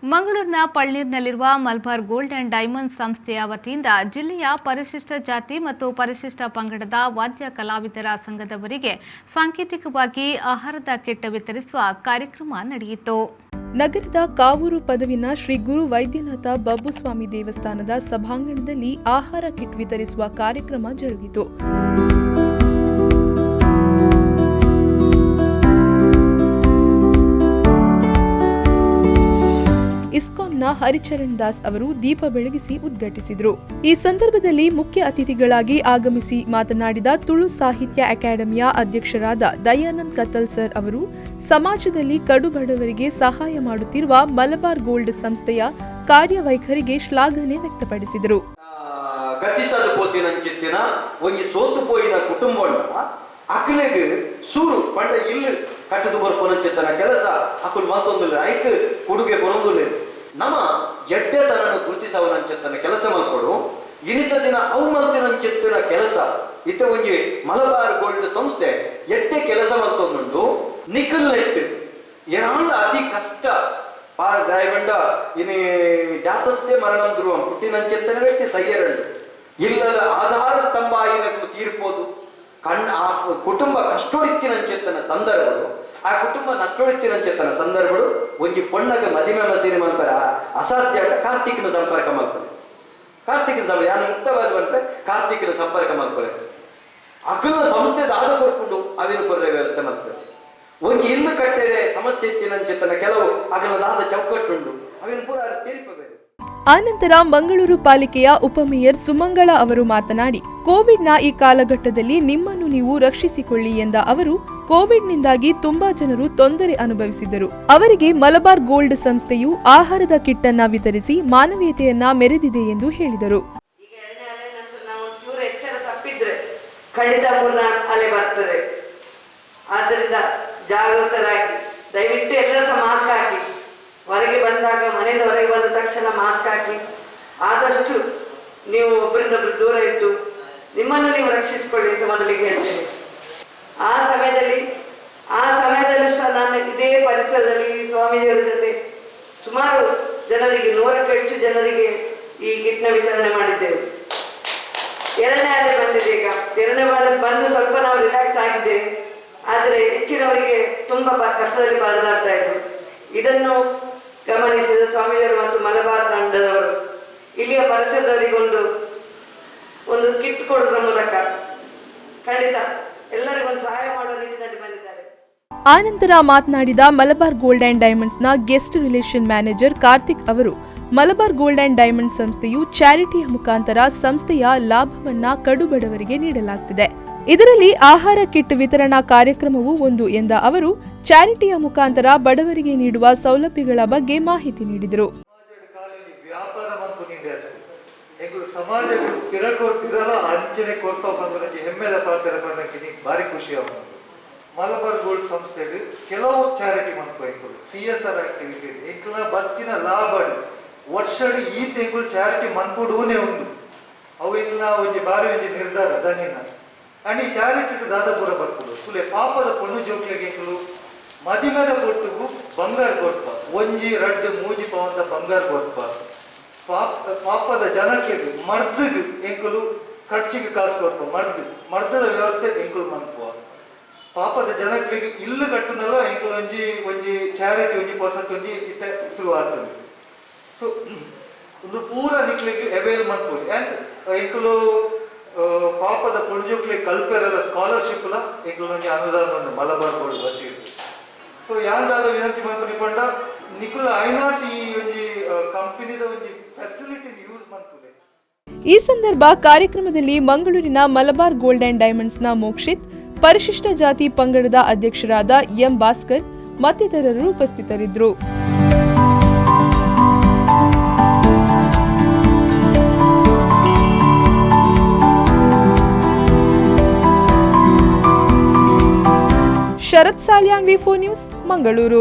ಮಂಗಳೂರಿನ ಪಳ್ನೀರ್ನಲ್ಲಿರುವ ಮಲಬಾರ್ ಗೋಲ್ಡ್ ಅಂಡ್ ಡೈಮಂಡ್ ಸಂಸ್ಥೆಯ ವತಿಯಿಂದ ಜಿಲ್ಲೆಯ ಪರಿಶಿಷ್ಟ ಜಾತಿ ಮತ್ತು ಪರಿಶಿಷ್ಟ ಪಂಗಡದ ವಾದ್ಯ ಕಲಾವಿದರ ಸಂಘದವರಿಗೆ ಸಾಂಕೇತಿಕವಾಗಿ ಆಹಾರದ ಕಿಟ್ ವಿತರಿಸುವ ಕಾರ್ಯಕ್ರಮ ನಡೆಯಿತು. ನಗರದ ಕಾವೂರು ಪದವಿನ ಶ್ರೀ ಗುರು ವೈದ್ಯನಾಥ ಬಬ್ಬುಸ್ವಾಮಿ ದೇವಸ್ಥಾನದ ಸಭಾಂಗಣದಲ್ಲಿ ಆಹಾರ ಕಿಟ್ ವಿತರಿಸುವ ಕಾರ್ಯಕ್ರಮ ಜರುಗಿತು. ಇಸ್ಕಾನ್ನ ಹರಿಚರಣ್ ದಾಸ್ ಅವರು ದೀಪ ಬೆಳಗಿಸಿ ಉದ್ಘಾಟಿಸಿದರು. ಈ ಸಂದರ್ಭದಲ್ಲಿ ಮುಖ್ಯ ಅತಿಥಿಗಳಾಗಿ ಆಗಮಿಸಿ ಮಾತನಾಡಿದ ತುಳು ಸಾಹಿತ್ಯ ಅಕಾಡೆಮಿಯ ಅಧ್ಯಕ್ಷರಾದ ದಯಾನಂದ್ ಕತ್ತಲ್ ಸರ್ ಅವರು ಸಮಾಜದಲ್ಲಿ ಕಡುಬಡವರಿಗೆ ಸಹಾಯ ಮಾಡುತ್ತಿರುವ ಮಲಬಾರ್ ಗೋಲ್ಡ್ ಸಂಸ್ಥೆಯ ಕಾರ್ಯವೈಖರಿಗೆ ಶ್ಲಾಘನೆ ವ್ಯಕ್ತಪಡಿಸಿದರು. ಗತಿಸದ ಪೋತಿನಂಚಿತ್ತಿನ ಒಂಜಿ ಸೋತು ಪೋಯಿನ ಕುಟುಂಬ ಅಕ್ಲೆಗ್ ಸೂರು ಪಂಡ ಇಲ್ಲು ಕಟ್ಟದು ಬರ್ಪುನಂಚಿತ್ತನ ಕೆಲಸ ಅಕುಲು ಮತ್ತೊಂದುಲ್ಲ, ಐಕ್ ಕೊಡುಗೆ ಕೊರೊಂದುಲ್ಲ. ನಮ್ಮ ಎಡ್ಡೆತನನ್ನು ಗುರುತಿಸವನಂಚಿತ್ತನ ಕೆಲಸ ಮಲ್ಕೊಡು. ಇನಿತ ದಿನ ಅವು ಮಲ್ತಿನಂಚಿತ್ತಿನ ಕೆಲಸ ಇತ್ತ ಒಂಜಿ ಮಲಬಾರ್ ಗೋಲ್ಡ್ ಸಂಸ್ಥೆ ಎಡ್ಡೆ ಕೆಲಸ ಮಲ್ತೊಂದುಂಡು. ನಿಕಲ್ ನೆಟ್ ಏನಾಂಡ ಅತಿ ಕಷ್ಟ ಪಾರ ದಾಯಬಂಡ ಇನಿ ಜಾತಸ್ಯ ಮರಣಂ ಧ್ರುವಂ ಪುಟ್ಟಿನಂಚಿತ್ತನ ವ್ಯಕ್ತಿ ಸಯ್ಯರಂಡು ಇಲ್ಲದ ಆಧಾರ ಸ್ತಂಭ ಆಯಿನಕು ತೀರ್ಪೋದು. ಆ ಕುಟುಂಬ ಕಷ್ಟೊಡಿತ್ತಿನಂಚಿತ್ತನ ಸಂದರ್ಭಗಳು, ಆ ಕುಟುಂಬ ನಷ್ಟೊಡಿತ್ತಿನಂಚಿತ್ತನ ಸಂದರ್ಭಗಳು ಒಂಜಿ ಪೊಣ್ಣಗ ಮದಿಮೆ ಮಸೀರಿ ಮಲ್ಪರ ಅಸಾಧ್ಯ. ಕಾರ್ತಿಕ್ನ ಸಂಪರ್ಕ ಮಲ್ಪರೆ, ಕಾರ್ತಿಕ್ನ ಸಂಪರ್ಕ ಯಾನು ಮುಕ್ತವಾದ ಬಂದ್ರೆ ಕಾರ್ತಿಕ್ನ ಸಂಪರ್ಕ ಮಲ್ಪರೆ. ಅಕಲ ಸಂಸ್ಥೆ ದಾದ ಕೊರ್ಕೊಂಡು ಅವೇನು ಕೊರ್ರೆ ವ್ಯವಸ್ಥೆ ಮಲ್ಪರೆ. ಒಂಜಿ ಇಲ್ಲು ಕಟ್ಟೆರೆ ಸಮಸ್ಯೆ ಇತ್ತಿನಂಚಿತ್ತನ ಕೆಲವು ಅಕಲ ದಾದ ಚೌಕಟ್ಟುಂಡು ಅವೇನು ಪೂರ ತೀರ್ಪಬೇಕು. ಆನಂತರ ಮಂಗಳೂರು ಪಾಲಿಕೆಯ ಉಪಮೇಯರ್ ಸುಮಂಗಳ ಅವರು ಮಾತನಾಡಿ, ಕೋವಿಡ್ನ ಈ ಕಾಲಘಟ್ಟದಲ್ಲಿ ನಿಮ್ಮನ್ನು ನೀವು ರಕ್ಷಿಸಿಕೊಳ್ಳಿ ಎಂದ ಅವರು, ಕೋವಿಡ್ನಿಂದಾಗಿ ತುಂಬಾ ಜನರು ತೊಂದರೆ ಅನುಭವಿಸಿದರು. ಅವರಿಗೆ ಮಲಬಾರ್ ಗೋಲ್ಡ್ ಸಂಸ್ಥೆಯು ಆಹಾರದ ಕಿಟ್ ಅನ್ನ ವಿತರಿಸಿ ಮಾನವೀಯತೆಯನ್ನ ಮೆರೆದಿದೆ ಎಂದು ಹೇಳಿದರು. ಈಗ ಎರಡನೇ ಅಲೆ ನಂತರ ನಾವು ಚೂರು ಎಚ್ಚರ ತಪ್ಪಿದ್ರೆ ಖಂಡಿತ ಮೂರನೇ ಅಲೆ ಬರ್ತದೆ. ಆದ್ದರಿಂದ ಜಾಗೃತರಾಗಿ ದಯವಿಟ್ಟು ಎಲ್ಲರೂ ಸಹ ಮಾಸ್ಕ್ ಹಾಕಿ, ಹೊರಗೆ ಬಂದಾಗ ಮನೆಯಿಂದ ಹೊರಗೆ ಬಂದ ತಕ್ಷಣ ಮಾಸ್ಕ್ ಹಾಕಿ, ಆದಷ್ಟು ನೀವು ಒಬ್ಬರಿಂದೊಬ್ಬರು ದೂರ ಇಟ್ಟು ನಿಮ್ಮನ್ನು ನೀವು ರಕ್ಷಿಸಿಕೊಳ್ಳಿ ಅಂತ ಮೊದಲಿಗೆ ಹೇಳ್ತೇನೆ. ಆ ಸಮಯದಲ್ಲೂ ಸಹ ನಾನು ಇದೇ ಪರಿಸರದಲ್ಲಿ ಸ್ವಾಮೀಜಿಯವರ ಜೊತೆ ಸುಮಾರು ಜನರಿಗೆ, 100ಕ್ಕೂ ಹೆಚ್ಚು ಜನರಿಗೆ ಈ ಕಿಟ್ನ ವಿತರಣೆ ಮಾಡಿದ್ದೆವು. ಎರಡನೇ ಅಲೆ ಬಂದಿದೆ. ಈಗ ಎರಡನೇ ಅಲೆ ಬಂದು ಸ್ವಲ್ಪ ನಾವು ರಿಲ್ಯಾಕ್ಸ್ ಆಗಿದ್ದೇವೆ. ಆದರೆ ಹೆಚ್ಚಿನವರಿಗೆ ತುಂಬ ಕಷ್ಟದಲ್ಲಿ ಪರದಾಡ್ತಾ ಇದ್ರು. ಇದನ್ನು ಗಮನಿಸಿದ ಸ್ವಾಮೀಜಿಯವರು ಮತ್ತು ಮಲಬಾರ್ ತಂಡದವರು ಇಲ್ಲಿಯ ಪರಿಸರದವರಿಗೊಂದು ಒಂದು ಕಿಟ್ ಕೊಡುವುದರ ಮೂಲಕ ಖಂಡಿತ ಎಲ್ಲರಿಗೊಂದು ಸಹಾಯ ಮಾಡುವ ನಿಟ್ಟಿನಲ್ಲಿ ಬಂದಿದ್ದಾರೆ. ಆನಂತರ ಮಾತನಾಡಿದ ಮಲಬಾರ್ ಗೋಲ್ಡ್ ಅಂಡ್ ಡೈಮಂಡ್ಸ್ನ ಗೆಸ್ಟ್ ರಿಲೇಷನ್ ಮ್ಯಾನೇಜರ್ ಕಾರ್ತಿಕ್ ಅವರು, ಮಲಬಾರ್ ಗೋಲ್ಡ್ ಅಂಡ್ ಡೈಮಂಡ್ ಸಂಸ್ಥೆಯು ಚಾರಿಟಿಯ ಮುಖಾಂತರ ಸಂಸ್ಥೆಯ ಲಾಭವನ್ನ ಕಡುಬಡವರಿಗೆ ನೀಡಲಾಗುತ್ತಿದೆ. ಇದರಲ್ಲಿ ಆಹಾರ ಕಿಟ್ ವಿತರಣಾ ಕಾರ್ಯಕ್ರಮವೂ ಒಂದು ಎಂದ ಅವರು, ಚಾರಿಟಿಯ ಮುಖಾಂತರ ಬಡವರಿಗೆ ನೀಡುವ ಸೌಲಭ್ಯಗಳ ಬಗ್ಗೆ ಮಾಹಿತಿ ನೀಡಿದರು. ವ್ಯಾಪಾರ ಸಮಾಜ ಅಂಚನೆ ಕೊರ್ಪ ಬಂದ ಹೆಮ್ಮೆದ ಪಾತ್ರ ಭಾರಿ ಖುಷಿ. ಮಲಬಾರ್ ಗೋಲ್ಡ್ ಸಂಸ್ಥೆ ಕೆಲವು ಚಾರಿಟಿ ಮನ್ಪು CSR activity ಎಂಕ್ಲ ಬತ್ತಿನ ಲಾಭ ವರ್ಷಡ್ ಈ ತಿಂಗಳು ಚಾರಿಟಿ ಮನ್ಪುಡೂನೇ ಉಂಡು. ಅವು ಎಂಕ್ಲ ಒಂಜಿ ಬಾರಿ ಒಂಜಿ ನಿರ್ಧಾರ ದನಿನ. ಅಂಡ್ ಈ ಚಾರಿಟಿ ದಾದ ಪೂರ ಬರ್ಪುಡು ಕುಲೆ ಪಾಪದ ಪೊಣ್ಣು ಜೋಕ್ಲೆಗೆ ಎಂಕುಲು ಮದಿಮೆದ ಕೊಟ್ಟುಗು ಬಂಗಾರ ಕೊರ್ಪ, ಒಂಜಿ ರಡ್ಡು ಮೂಜಿ ಪವಂದ ಬಂಗಾರ ಕೊರ್ಪ. ಪಾಪದ ಜನಕ್ಕೆ ಮರ್ದಿಗೆ ಎಂಕುಲು ಖರ್ಚಿಗೆ ಕಾಸು ಕೊರ್ಪ, ಮರ್ದದ ವ್ಯವಸ್ಥೆ ಎಂಕುಲು ಮನ್ಪುವ. ಪಾಪದ ಜನಕ್ಕೆ ಇಲ್ಲು ಕಟ್ಟುನಲ್ಲ ಎಂಕುಲು ಒಂಜಿ ಒಂಜಿ ಚಾರಿಟಿ ಒಂಜಿ ಪೊಸತ್ ಒಂಜಿ ಇತ್ತ ಶುರು ಆಗ್ತದೆ. ಸೊ ಒಂದು ಪೂರ ನಿಕ್ಲಿಗೆ ಅವೈಲ್ ಮನ್ಪುಡು. ಆ್ಯಂಡ್ ಎಂಕುಲು ಪಾಪದ ಪೊಣ್ಜೋಕ್ಲಿಗೆ ಕಲ್ಪೆರಲ್ಲ ಸ್ಕಾಲರ್ಶಿಪ್ಲ ಎಂಕುಲು ಒಂಜಿ ಅನುದಾನ ಉಂಡು ಮಲಬಾರ್ ಗೋಲ್ಡ್ ಬತ್ತಿ. ಸೊ ಯಾಂದಾದ ವಿನಂತಿ ಮನ್ಪುನಿ ಪಂಡ ನಿಕುಲ ಐನಾತ್ ಈ ಒಂಜಿ ಕಂಪನಿದ ಒಂಜಿ ಫೆಸಿಲಿಟಿ ಯೂಸ್ ಮನ್ಪುಲೆ. ಈ ಸಂದರ್ಭ ಕಾರ್ಯಕ್ರಮದಲ್ಲಿ ಮಂಗಳೂರಿನ ಮಲಬಾರ್ ಗೋಲ್ಡ್ ಅಂಡ್ ಡೈಮಂಡ್ಸ್ನ ಮೋಕ್ಷಿತ್, ಪರಿಶಿಷ್ಟ ಜಾತಿ ಪಂಗಡದ ಅಧ್ಯಕ್ಷರಾದ ಎಂ ಭಾಸ್ಕರ್ ಮತ್ತಿತರರು ಉಪಸ್ಥಿತರಿದ್ದರು. Sharath Salian, V4 news, Mangaluru.